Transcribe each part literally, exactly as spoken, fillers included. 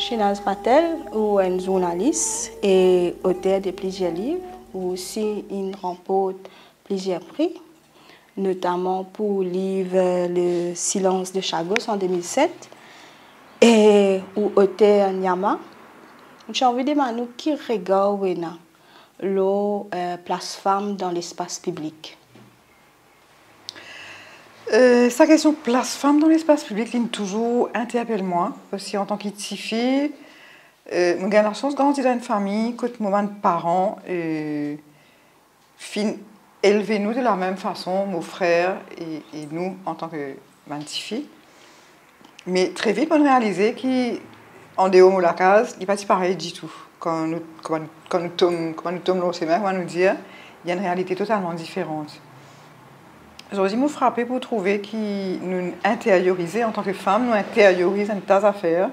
Shinaz Patel, ou enn zournalis e oter de plizier liv, ou osi inn ranport plizier pri, notaman pou liv, euh, Le Silence de Chagos an de mil set, e ou oter Nyama. Mo ti anvi demann ou ki regar ou ena lor, euh, plas fam dan lespas piblik? Euh, sa kestion plas fam dan lespas piblik, li touzour interpel mwa, parski antan ki tifi, euh, mo gagn lasans grandi dan enn fami kot mo bann paran, euh, finn elve nou de lamem fason, mo frer e, e nou antan ki bann tifi. Me tre vit, mo realize ki andeor mo lakaz, li pa ti parey ditou. Kan nou, kouma, kan nou tom, kouma nou tom lor semin, kouma nou dir, li enn realite totalman diferan. Zordi, mo frape pou trouve ki nou interiorize, antan ki fam, nou interioriz enn ta zafer,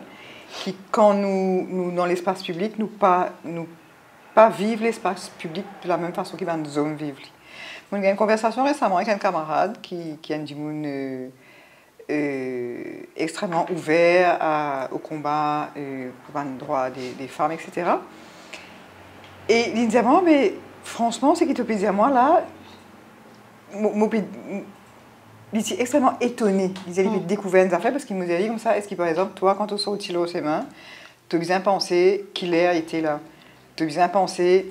ki kan nou, nou dan lespas piblik, nou pa, nou pa viv lespas piblik de lamem fason ki bann zom viv li. Mo gagn enn konversasion resaman avek enn kamarad ki, ki enn dimoun, euh, euh, extrememan ouver a, o konba, euh, pou bann drwa de, de fam, et cetera. E li dir mwa, "Me fransman, seki to pe dir mwa la, mo, mo pe," li ti extrememan etone. Li dir li pe dekouver enn zafer, parski mo dir li koumsa, "Eski, par exanp, twa, kan to sorti lor semin, to bizin panse ki ler ete la. To bizin panse,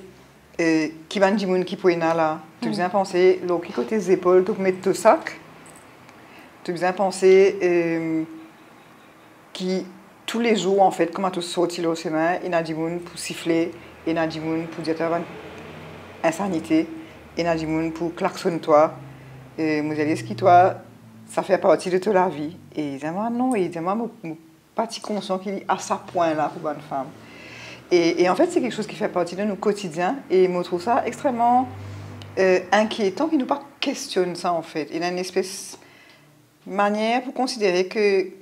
eh, ki bann dimoun ki pou ena la. To bizin panse lor ki kote zepol to pou met to sak. To bizin panse, eh, ki toulezour, anfet, kouma to sorti lor semin, ena dimoun pou sifle, ena dimoun pou dir twa bann insanite, ena dimoun pou klaksonn twa." Eh, mo dir li, "Eski twa, sa fer parti de to lavi?" E li dir mwa, "Non." E li dir mwa, "Mo, mo pa ti konsian ki li a sa pwin la pou bann fam." E, e anfet, se kiksoz ki fer parti de nou kotidien, e mo trouv sa extrememan, eh, inkietan ki nou pa kestionn sa, anfet. Ena enn espes manier pou konsidere ke,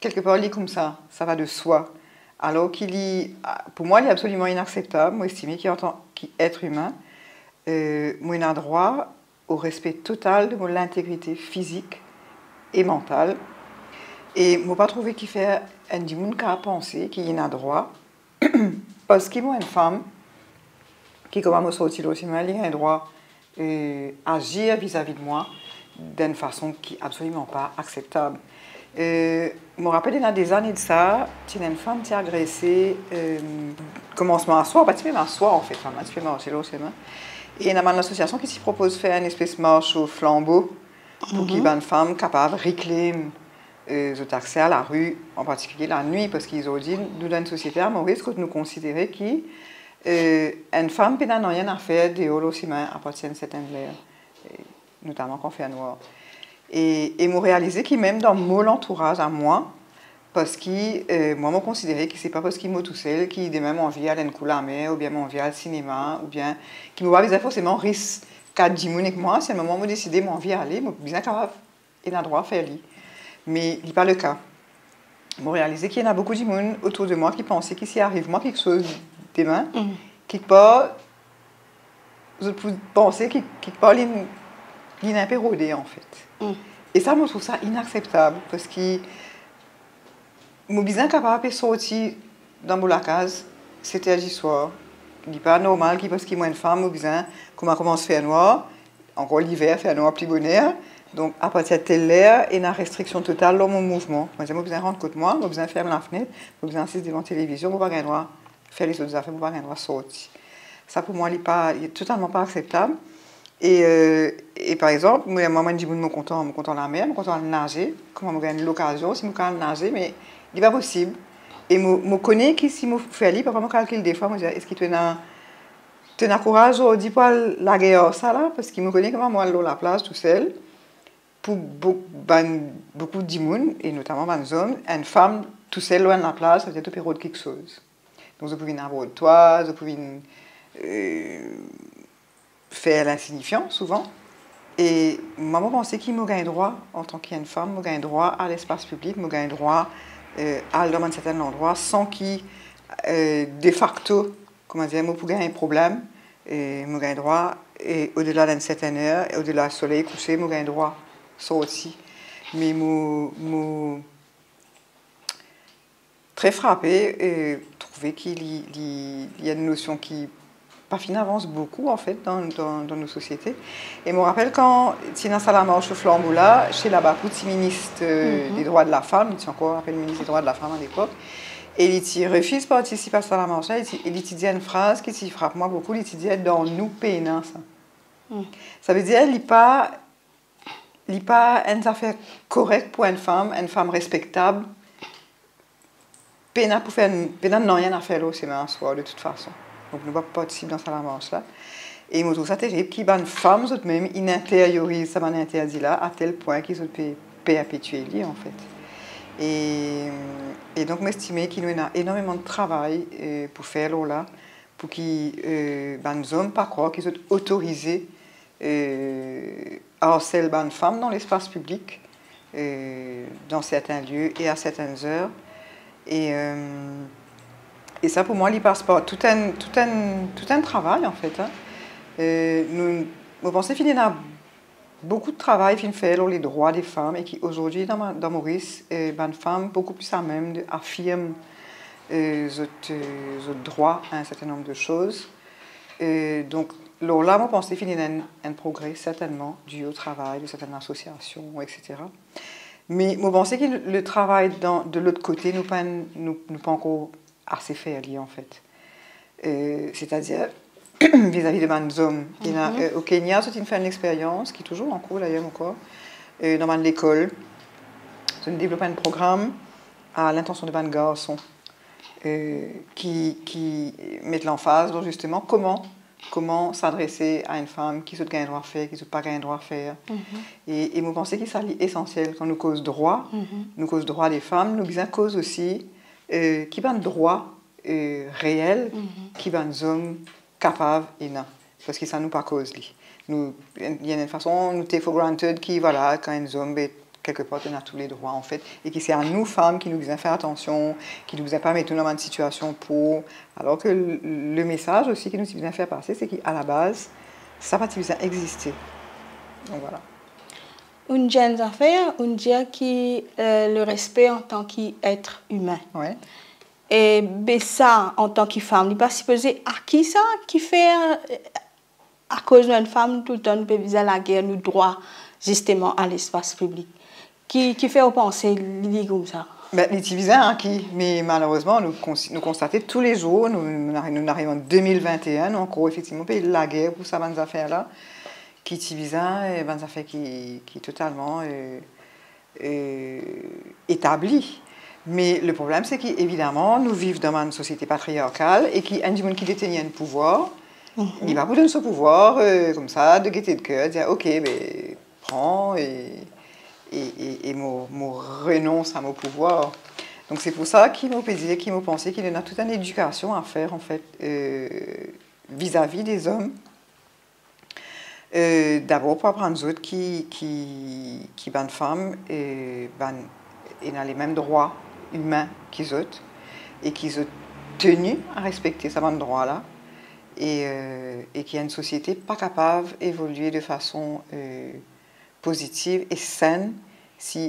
kelkepar, li koumsa, sa va de swa. Alor ki li, pou mwa, li absoliman inakseptab. Mo estime ki, antan ki et imin, eh, mo ena drwa o respe total de mo lintegrite fizik e mantal. E mo pa trouve kifer enn dimoun kapav panse ki li ena drwa, parski mo enn fam, ki kouma mo sorti lor semin, li gagn drwa, eh, azir vizavi de mwa dan enn fason ki absoliman pa akseptab. Eh, mo rapel, ena dezane de sa, ti ena enn fam ti agrese, eh, komansman aswar, pa ti mem aswar, anfet, fam la ti pe marse lor semin. E ena bann lasosiasion ki ti propoz fer enn espes mars o flanbo pou ki bann fam kapav reklem, eh, zot akse a lari, an partikilie lanwit, parski zordi, nou dan enn sosiete a Moris kot nou konsidere ki, eh, enn fam pena nanye a fer deor lor semin apartir enn sertenn ler, eh, notaman kan fer nwar. E, e mo realize ki mem dan mo lantouraz a mwa, parski, eh, mwa, mo konsidere ki se pa parski mo tousel ki demin mo anvi al enn kou lamer, oubien mo anvi al sinema, oubien ki mo pa bizin forseman res kat dimoun ek mwa, si enn moman mo deside mo anvi ale, mo bizin kapav ena drwa fer li. Me li pa leka. Mo realize ki ena boukou dimoun otour de mwa ki panse ki si ariv mwa kiksoz demin, kikpar, zot pou panse ki kikpar li, li inpe rode, anfet. E sa, mo trouv sa inakseptab, parski mo bizin kapav pe sorti dan mo lakaz set er diswar. Li pa normal ki parski mo enn fam, mo bizin, kouma koumans fer nwar, ankor liver, fer nwar pli boner. Donk, apartir tel ler, ena restriksion total lor mo mouvman. Mo bizin, mo bizin rant kot mwa, mo bizin ferm lafnet, mo bizin asiz devan televizion, mo pa gagn drwa fer lezot zafer, mo pa gagn drwa sorti. Sa, pou mwa, li pa, li totalman pa akseptab. E, eh, e par exanp, mwa, mwa, mo enn dimoun, mo kontan, mo kontan lamer, mo kontan al naze, kouma mo gagn lokazion, si mo kapav al naze, me li pa posib. E mo, mo kone ki si mo fer li, parfwa mo kalkil defwa, mo dir, eski to ena, to ena kouraz zordi pou al lager ar sa la? Parski mo kone kouma mo al lor laplaz tousel, pou bou-, bann, boukou dimoun, e notaman bann zom, enn fam tousel lor enn laplaz, savedir to pe rod kiksoz. Donk, zot pou vinn abord twa, zot pou vinn, eh, fer linsinifian, souvan. E mwa, mo panse ki mo gagn drwa, antan ki enn fam, mo gagn drwa al lespas piblik, mo gagn drwa, eh, al dan bann sertenn landrwa san ki, eh, de facto, kouma dir, mo pou gagn problem, e mo gagn drwa, e odela d'enn sertenn er, odela soley kouse, mo gagn drwa sorti. Me mo, mo, tre frape, e trouve ki li, li, li enn nosion ki pa finn avans boukou, anfet, dan, dan, dan nou sosiete. E mo rapel kan ti ena sa lamars Flanbo la, Sheila Bakou ti minis, e, de drwa de lafam, li ti ankor apel minis de drwa de lafam alepok, e li ti refiz partisip a sa lamars la, e ti, e li ti dir enn fraz ki ti frap mwa boukou, li ti dir, "Dan nou pena sa." Savedir, li pa, li pa enn zafer korek pou enn fam, enn fam respektab, pena pou fer, pena nanye a fer lor sime aswar de tout fason. Donk nou pa partisip dan sa lamars la. E mo trouv sa terib ki bann fam zot mem inn interioriz sa bann interdi la, a tel pwin ki zot pe perpetie li, anfet. E, e donk mo estime ki nou ena enormeman de travay, e, pou fer lor la, pou ki, e, bann zom pa krwar ki zot otorize, e, arsel bann fam dan lespas piblik, e, dan sertin lie e a sertin zer. E, e, e sa, pou mwa, li pas par tou enn, tou enn, tou enn travay, anfet, en. E, nou, mo panse finn ena boukou de travay finn fer lor ledrwa de fam e ki azordi dan ma-, dan Moris, e, bann fam boukou plis amem de afirm, e, zot, e, zot drwa a enn sertin nonb de soz. E, donk, lor la, mo panse finn ena enn, enn progre, sertennman, di o travay de sertenn asosiasion, etsetera. Me mo panse ki le, le travay dan, de lot kote, nou pa, nou, nou pa ankor ase fer li, anfet. E, setadir, vizavi de bann zom. Ena, e, o Kenya, zot inn fer enn lexperyans, ki touzour ankour, dayer, ankor, e, dan bann lekol. Zot inn devlop enn program a lintansion de bann garson, e, ki, ki met lanfaz lor, zisteman, koman, koman sadrese a enn fam, ki zot gagn drwa fer, ki zot pa gagn drwa fer. E, e mo panse ki sa li esansiel kan nou koz drwa, nou koz drwa de fam, nou bizin koz osi, e, ki bann drwa, e, reel ki bann zom kapav ena. Parski sa nou pa koz li. Nou, li enn fason, nou take for granted ki, vwala, kan enn zom, be, kelkepar, ena tou ledrwa, anfet, e ki se a nou, fam, ki nou bizin fer atansion, ki nou bizin pa met nou dan bann sitiasion pou, alor ke le, le mesaz osi ki nou ti bizin fer pase, se ki, a la baz, sa pa ti bizin existe. Donk, vwala. Ou dir enn zafer, ou dir ki, e, le respe antan ki et imin. Wi. E be sa, antan ki fam, li pa sipoze aki sa, ki fer, e, akoz nou enn fam, toultan nou pe bizin lager nou drwa, zisteman, a lespas piblik. Ki, ki fer ou panse li koumsa? Be, li ti bizin aki, me malerezman, nou kons-, nou konstate toulezour, nou, nou ariv, nou ariv an de mil vinte-enn, nou ankor efektivman pe lager pou sa bann zafer la, ki ti bizin, e, bann zafer ki, ki totalman, e, e, etabli. Me le problem, se ki, evidaman, nou viv dan bann sosiete patriarkal e ki enn dimoun ki detenir enn pouvwar, li pa pou donn so pouvwar, e, koumsa, de gete de ker, dir, "Ok, be, pran e, e, e, e mo, mo renons a mo pouvwar." Donk, se pou sa ki mo pe dir ki mo panse ki ena tou enn edikasion a fer, anfet, e, vizavi de zom. E, dabor pou aprann zot ki, ki, ki bann fam, e, bann, ena lemem drwa imin ki zot, e ki zot teni a respekte sa bann drwa la, e, e, e ki enn sosiete pa kapav evolie de fason, e, pozitiv e senn si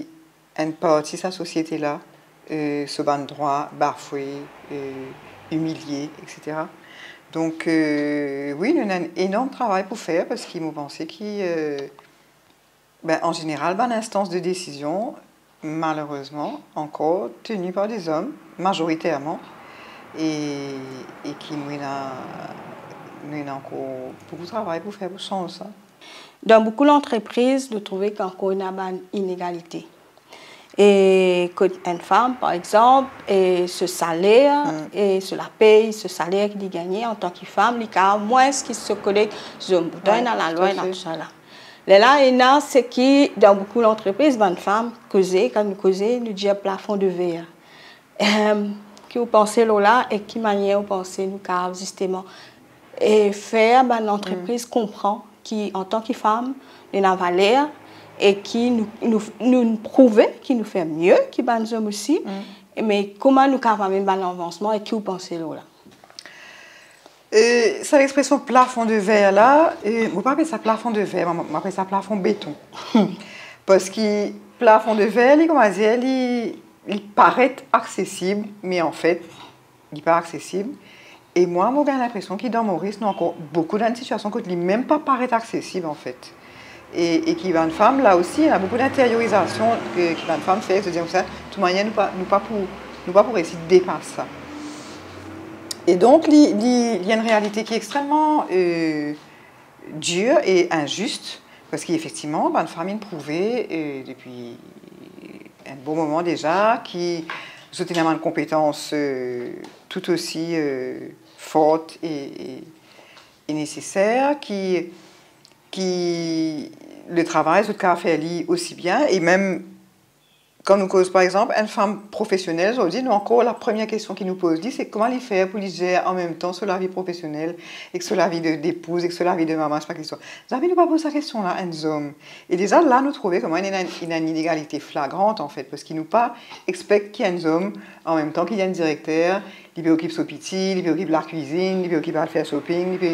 enn parti sa sosiete la, e, so bann drwa bafwe, e, imilie, etsetera. Donk, e, wi, nou ena enn enorm travay pou fer, parski mo panse ki, e, be, an zeneral, bann instans de desizion, malerezman, ankor teni par de zom, mazoriterman, e, e ki nou ena, nou ena ankor boukou travay pou fer pou sanz sa. Dan boukou lantrepriz, nou trouve ki ankor ena bann inegalite. E kot enn fam, par exanp, e so saler, e so lapey, so saler ki li gagne antan ki fam, li kapav mwins ki so koleg zom. Pourtan, ena lalwa, ena tousala. Lerla, ena seki, dan boukou lantrepriz, bann fam koze, kan nou koze, nou dir plafon de ver. Em, ki ou panse lor la e ki manier ou panse nou kapav zisteman, e, fer bann lantrepriz konpran ki, antan ki fam, nou ena valer e ki nou, nou, nou prouve ki nou fer mie ki bann zom osi, me kouma nou kapav amenn bann lavansman e ki ou panse lor la? E sa lexpresion plafon de ver la, e, mo pa apel sa plafon de ver, mo, mo apel sa plafon beton. Parski plafon de ver, li, kouma dir, li, li paret aksesib, me anfet, li pa aksesib. E mwa, mo gagn linpresion ki dan Moris, nou ankor boukou dan enn sitiasion kot li mem pa paret aksesib, anfet. E, e ki bann fam, la osi, ena boukou dinteryorizasion ke, ki bann fam fer, se dir koumsa, toutmanier, nou pa, nou pa pou, nou pa pou resi depas sa. E donk, li, li, li enn realite ki extrememan, euh, dir e inzis, parski efektivman, bann fam inn prouve, euh, depi enn bon moman deza, ki zot ena bann konpetans, euh, tou osi, euh, for e, e, e neseser, ki, ki le travay zot kapav fer li osi bien, e mem kan nou koz, par exanp, enn fam profesionel, zordi, nou ankor, la premie kestion ki nou poz li, se kouma li fer pou li zer an mem tan so lavi profesionel, ek so lavi de, depouz, ek so lavi de mama, se pa kestion. Zame nou pa poz sa kestion la enn zom. E deza la, nou trouve kouma ena, ena enn inegalite flagrant, anfet, parski nou pa expect ki enn zom, an mem tan ki li enn direkter, li pe okip so piti, li pe okip lakwizinn, li pe okip al fer shopping, li pe,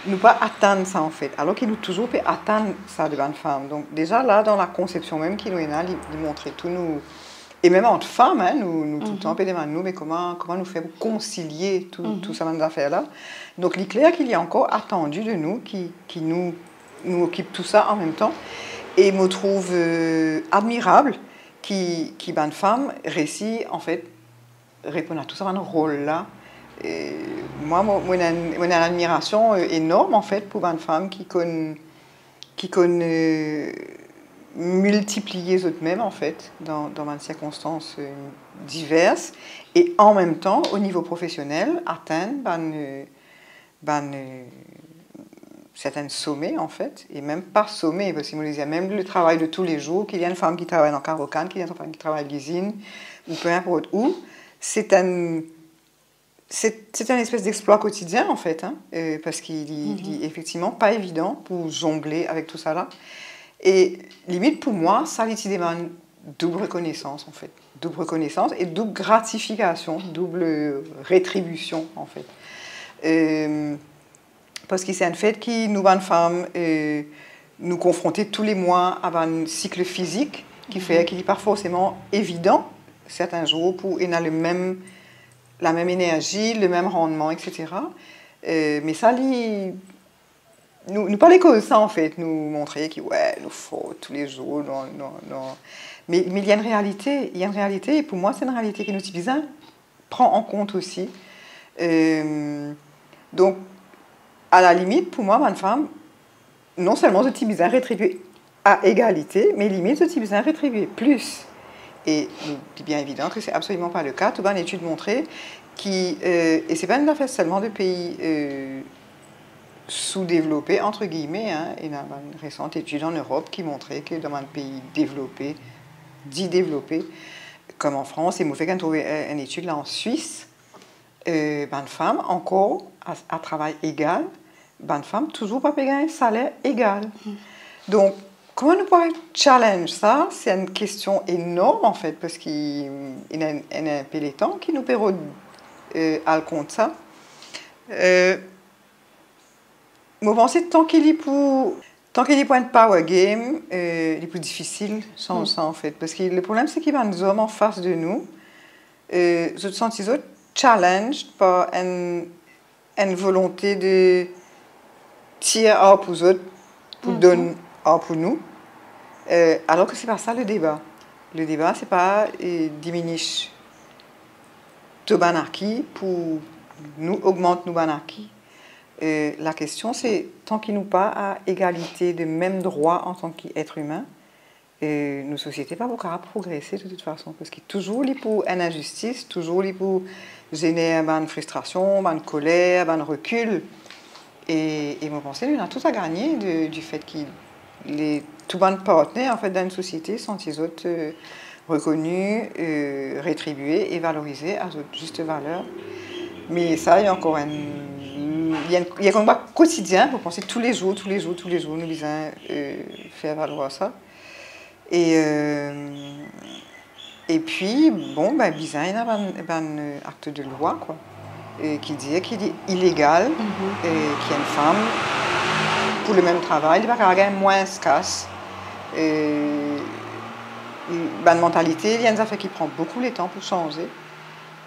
nou pa atann sa, anfet. Alor ki nou touzour pe atann sa de bann fam. Donk, deza la, dan lakonsepsion mem ki nou ena, li, li montre tou nou, e mem ant fam, hein, nou, nou toultan pe demann nou, me kouma, kouma nou fer pou konsilie tou, tou sa bann zafer la? Donk, li kler ki li ankor atandi de nou ki, ki nou, nou okip tou sa an mem tan. E mo trouv, euh, admirab ki, ki bann fam resi, anfet, reponn a tou sa bann rol la. E mwa, mo, mo ena, mo ena enn admirasion, euh, enorm, anfet, pou bann fam ki konn, ki konn, euh, miltipliye zot mem, anfet, dan, dan bann sirkonstans, euh, diver, e an mem tan, o nivo profesionel, atenn bann, euh, bann, euh, sertin some, anfet, e mem pa some, parski mo dir, mem le travay de toulezour, ki li enn fam ki travay dan karokann, ki li enn fam ki travay lizinn, ou pe inport ou, se enn, se, se enn espes d'explwa kotidien, anfet, hein, euh, parski li, li efektivman pa evidan pou zongle avek tou sa la. E limit pou mwa, sa li ti demann doub rekonesans, anfet. Doub rekonesans e doub gratifikasion, doub retribision, anfet. Euh, parski se enn fet ki nou bann fam, euh, nou konfronte toulemwa a bann sik fizik, ki fer ki li pa forseman evidan, sertin zour, pou ena le mem, la mem enerzi, le mem rannman, et cetera. Euh, me sa, li, nou, nou pa le koz sa, anfet, nou montre ki, we, nou for toulezour, non, non, non. Me, me li enn realite, li enn realite, e pou mwa, se enn realite ki nou ti bizin pran an kont osi. Euh, donk, a la limit, pou mwa, bann fam, non selman zot ti bizin retribie a egalite, me limit zot ti bizin retribie plis. E, li bien evidan ke se absoliman pa le ka. Tou bann etid montre ki, euh, e se pa enn zafer selman de pei, euh, soudevlope, antre gilme, hein, ena bann resan etid an Erop ki montre ke dan bann pei devlope, di devlope, kom an Frans, e mo fek trouve, euh, enn etid la an Swis, euh, bann fam ankor a, a travay egal, bann fam touzour pa pe gagn saler egal. Donk, kouma nou pou al challenge sa? Se enn kestion enorm, anfet, parski, euh, ena, ena enn pe letan ki nou pe rod, euh, al kont sa. Euh, mo panse, tan ki li pou, tan ki li pou enn power game, euh, li pou difisil sanz sa, anfet. Parski le problem, se ki bann zom anfas de nou, euh, zot santi zot challenged par enn, enn volonte de tir ar pou zot, pou donn ar pou nou. Euh, alor ke se pa sa le deba. Le deba, se pa, euh, dimini to bann aki pou nou ogmant nou bann aki. Euh, lakestion, se, tan ki nou pa a egalite de mem drwa antan ki et imin, euh, nou sosiete pa pou kapav progrese de tout fason, parski touzour li pou enn inzistis, touzour li pou zener bann fristrasion, bann koler, bann rekil. E, e mo panse nou ena tou a gagne de, difet ki le, tou bann partner, anfet, dan enn sosiete, santi zot, euh, rekoni, euh, retribie e valorize a zot zis valer. Me sa, li ankor enn, li enn, li enn konba kotidien, mo panse, toulezour, toulezour, toulezour, nou bizin, euh, fer valoir sa. E, euh, epi, bon, ben, bizin ena bann, bann, euh, akt de lwa, kwa, euh, ki dir ki li ilegal, euh, ki enn fam, pou le mem travay, li pa kapav gagn mwins kas, euh, Bann mantalite, li enn zafer ki pran boukou letan pou sanze,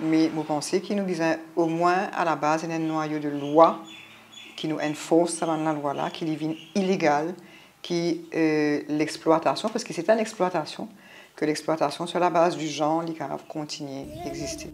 me mo panse ki nou bizin omwin alabaz ena enn nwayo de lwa ki nou enforce sa bann lalwa la, ki li vinn ilegal, ki, euh, lexplwatasion, parski se enn lexplwatasion, ke lexplwatasion sir labaz di zanr, li kapav kontigne existe.